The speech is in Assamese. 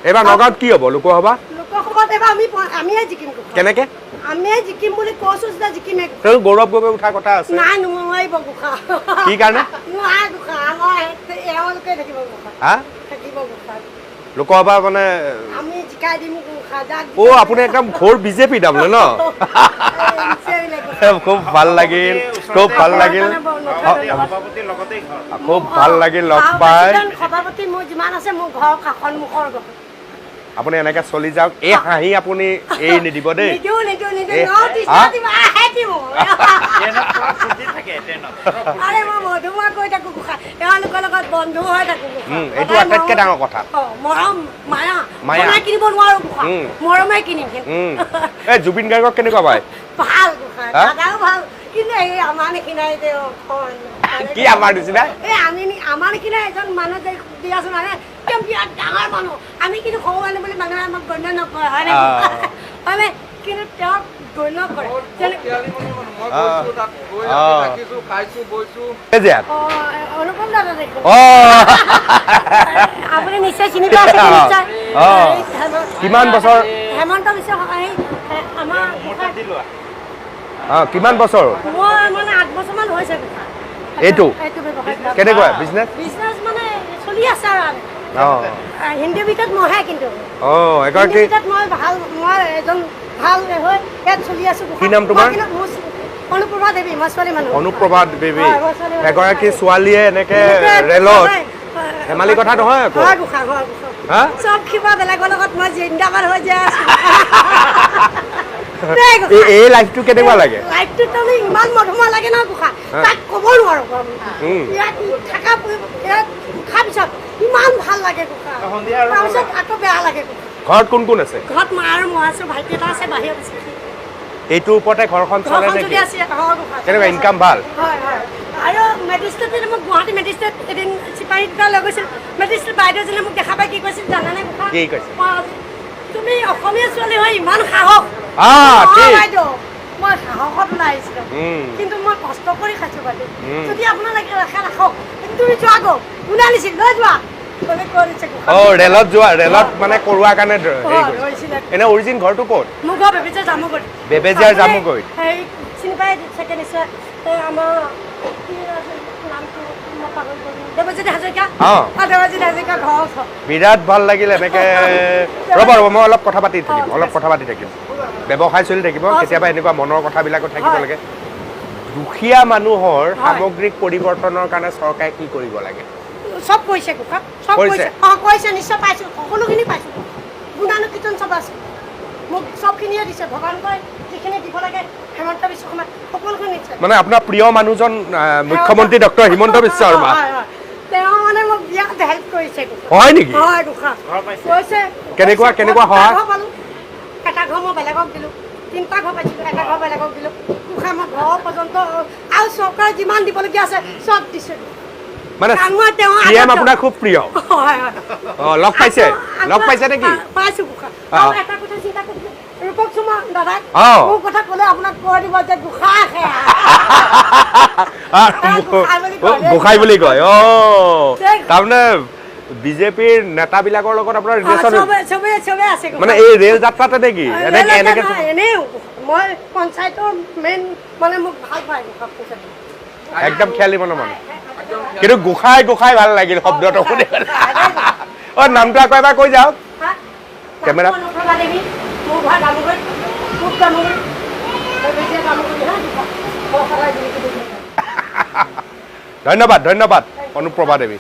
এইবাৰ নগাঁৱত কি হ'ব লোকসভা? লোকসভাত এইবাৰ আমিয়ে জিকিম। কেনেকে আমিয়ে জিকিম বুলি কৈছো যেতিয়া জিকিমে। তেওঁ গৌৰৱ গগৈ উঠা কথা আছে। নাই, নোৱাৰিব গোসা। কি কাৰণে? নোৱাৰে গোসা, আমাৰ এওঁলোকে থাকিব গোসা। হা, থাকিব গোসা লোকসভা মানে আমি জিকাই দিম গোসা। অ' আপুনি একদম ঘোৰ বিজেপি তাৰমানে ন? খুব ভাল লাগিল, খুব ভাল লাগিল, খুব ভাল লাগিল লগ পাই। সভাপতি মোৰ যিমান আছে মোৰ ঘৰ সন্মুখৰ ঘৰ। আপুনি এনেকে চলি যাওক, এই হাঁহি আপুনি এৰি নিদিব দেই। এইটো আটাইতকৈ ডাঙৰ কথা। এই জুবিন গাৰ্গক কেনেকুৱা পায়? ভাল, দাদাও ভাল, কিন্তু এই আমাৰ নিচিনাই কি আমাৰ নিচিনা? এই আমি আমাৰ নিচিনা এজন মানুহ দিয়াচোন, মানে একদম বিৰাট ডাঙৰ মানুহ আমি, কিন্তু সৰু মানুহ বুলি মানুহে আমাক গণ্য নকৰে, হয়নে? হয়নে? কিন্তু তেওঁক গণ্য কৰে। অনুপম দাদা দেখোন আপুনি নিশ্চয় চিনি পাইছে। কিমান বছৰ হেমন্ত বিশ্ব আমাৰ? কিমান বছৰ? মই মানে 8 বছৰমান হৈছে। এইটো কেনেকুৱা বিজনেছ? বিজনেছ মানে চলি আছে আৰু হিন্দীৰ ভিতৰত মইহে, কিন্তু এগৰাকী ভিতৰত মই ভাল, মই এজন ভাল হৈ ইয়াত চলি আছো। কি নাম তোমাৰ? অনুপ্ৰভা দেৱী। মই ছোৱালী মানুহ। অনুপ্ৰভা দেৱী, এগৰাকী ছোৱালীয়ে এনেকে ৰেলত, ধেমালি কথা নহয় আকৌ। চব কিবা বেলেগৰ লগত মই জিন্দাবাদ হৈ যাই আছো। এই লাইফটো কেনেকুৱা লাগে? লাইফটো তাৰমানে ইমান মধুময় লাগে নহয় গোসা, তাক ক'ব নোৱাৰো। ইয়াত থকা, ইয়াত উঠাৰ পিছত ইমান ভাল লাগে গোসা, তাৰপিছত আকৌ বেয়া লাগে। ঘৰত কোন কোন আছে? ঘৰত মা আৰু মই আছো, ভাইটি এটা আছে বাহিৰত আছে। এইটোৰ ওপৰতে ঘৰখন চলে নেকি? কেনেকুৱা ইনকাম ভাল? হয় হয়। আৰু মেজিষ্ট্ৰেট, মোক গুৱাহাটী মেজিষ্ট্ৰেট এদিন চিপাহী দুটা লৈ গৈছিল। মেজিষ্ট্ৰেট বাইদেউজনে মোক দেখা পাই কি কৈছিল জানানে গোসা? কি কৈছিল? তুমি অসমীয়া ছোৱালী হৈ ইমান সাহস। বাইদেউ মই সাহসত ওলাই আহিছিলো, কিন্তু মই কষ্ট কৰি খাইছো বাইদেউ। যদি আপোনালোকে ৰাখা ৰাখক, তুমি যোৱা গৈ কোনে আনিছিল লৈ যোৱা। ৰেলত যোৱা, ৰেলত মানে কৰোৱাৰ কাৰণে এনে অৰিজিন ঘৰটো ক'ত? মোৰ ঘৰ বেবেজীয়া জামুগুৰি। বেবেজীয়াৰ জামুগুৰিত। চিনি পাই চাগে নিশ্চয়। আমাৰ বিৰাট ভাল লাগিল এনেকে। ৰ'ব ৰ'ব, মই অলপ কথা পাতি থাকিম, অলপ কথা পাতি থাকিম। ব্যৱসায় চলি থাকিব, কেতিয়াবা এনেকুৱা মনৰ কথাবিলাকো থাকিব লাগে। দুখীয়া মানুহৰ সামগ্ৰিক পৰিৱৰ্তনৰ কাৰণে চৰকাৰে কি কৰিব লাগে? চব কৈছে গোসা, চব কৈছে। অঁ কৈছে, নিশ্চয় পাইছোঁ, সকলোখিনি পাইছোঁ, গুণানুকীৰ্তন চব আছে, মোক চবখিনিয়ে দিছে ভগৱান কয়, যিখিনি দিব লাগে হেমন্ত বিশ্ব শৰ্মা সকলোখিনি দিছে। মানে আপোনাৰ প্ৰিয় মানুহজন মুখ্যমন্ত্ৰী ডক্টৰ হিমন্ত বিশ্ব শৰ্মা, তেওঁ মানে মোক বিৰাট হেল্প কৰিছে। হয় নেকি? হয় গোসা, কৈছে। কেনেকুৱা কেনেকুৱা সহায়? এটা ঘৰ মই বেলেগক দিলোঁ, 3টা ঘৰ পাইছিলোঁ, এটা ঘৰ বেলেগক দিলোঁ গোসা। মই ঘৰ পৰ্যন্ত আৰু চৰকাৰে যিমান দিবলগীয়া আছে চব দিছে। মানে চিএম আপোনাৰ খুব প্ৰিয়? হয় হয়। লগ পাইছে? লগ পাইছে নেকি? পাইছোঁ গোসা। আৰু এটা কথা চিন্তা কৰিছোঁ, ৰূপক চুমা দাদাক মোৰ কথা ক'লে আপোনাক কৈ দিব যে গোসাঁই গোসাঁই বুলি কয়। অ' তাৰমানে বিজেপিৰ নেতাবিলাকৰ লগত আপোনাৰ ৰিলেশ্যন আছে? মানে এই ৰেল যাত্ৰাতে নেকি? এনেকে এনেও মই পঞ্চায়তৰ মেইন, মানে মোক ভাল পায় একদম খেয়ালি মনৰ মানুহ। কিন্তু গোসাঁই গোসাঁই ভাল লাগিল শব্দটো শুনি। অ' নামটো আকৌ এবাৰ কৈ যাওক কেমেৰা। ধন্যবাদ, ধন্যবাদ অনুপ্ৰভা দেৱী।